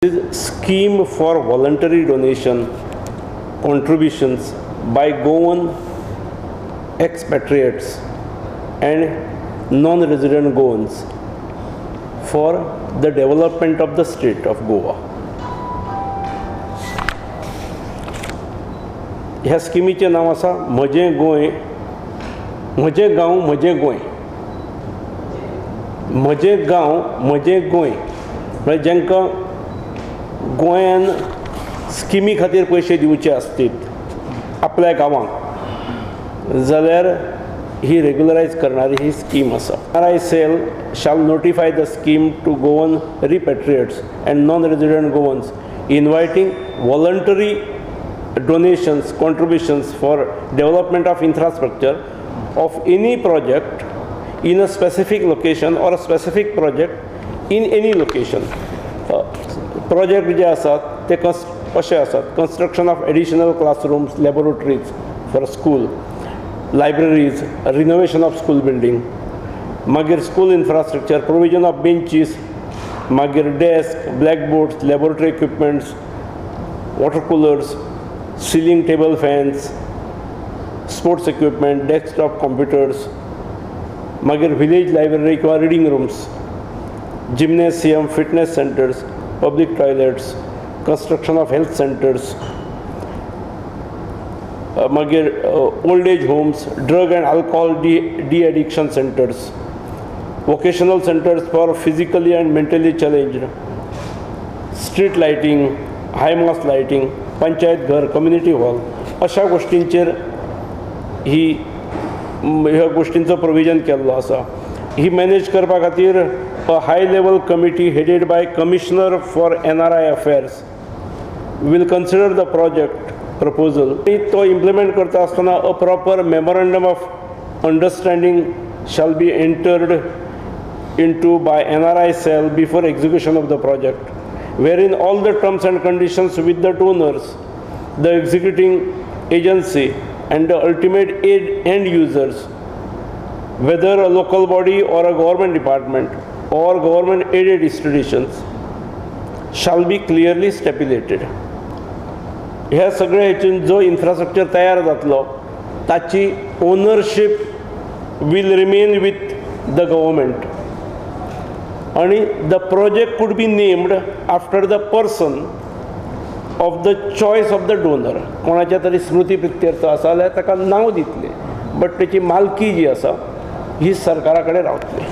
Scheme for voluntary donation contributions by Goan expatriates and non-resident Goans for the development of the state of Goa. ह्या स्किमीचें नांव आसा म्हजें गोंय, म्हजें गांव म्हजें गोंय, म्हजें गांव म्हजें गोंय. म्हळ्यार जांकां गोंयान स्किमी खातीर पयशे दिवचे आसतीत आपल्या गांवांक जाल्यार ही रेगुलरायज करणारी ही स्कीम आसा. NRI cell shall notify the scheme to Goan repatriates and non resident Goans inviting voluntary donations, contributions for development of infrastructure of any project in a specific location or a specific project in any location. Project जे आसात ते कशे आसात, construction of additional classrooms, laboratories for school, libraries, renovation of school building, मागीर school infrastructure, provision of benches, मागीर desk, blackboards, laboratory equipments, water coolers, ceiling table fans, sports equipment, desktop computers, मागीर village library किंवा reading rooms, gymnasium, fitness centres, public toilets, construction of health centres, मागीर old age homes, drug and alcohol de addiction centres, vocational centres for physically and mentally challenged, street lighting, high mast lighting, panchayat घर, community hall, अशा गोष्टींचेर ही ह्या गोष्टींचो provision केल्लो आसा. ही manage करपा खातीर a high level committee headed by commissioner for NRI affairs will consider the project proposal. तो implement करता आसतना a proper memorandum of understanding shall be entered into by NRI cell before execution of the project, wherein all the terms and conditions with the donors, the executing agency and the ultimate end users, whether a local body or a government department or government aided institutions, shall be clearly stipulated. ह्या सगळ्या हेतून जो infrastructure तयार जातलो ताची ownership will remain with the government आणि the project could be named after the person of the choice of the donor. कोणाच्या तरी स्मृती प्रित्यर्थ आसा जाल्यार ताका नांव दितले, बट तेची मालकी जी आसा ही सरकारा कडेन रावतली.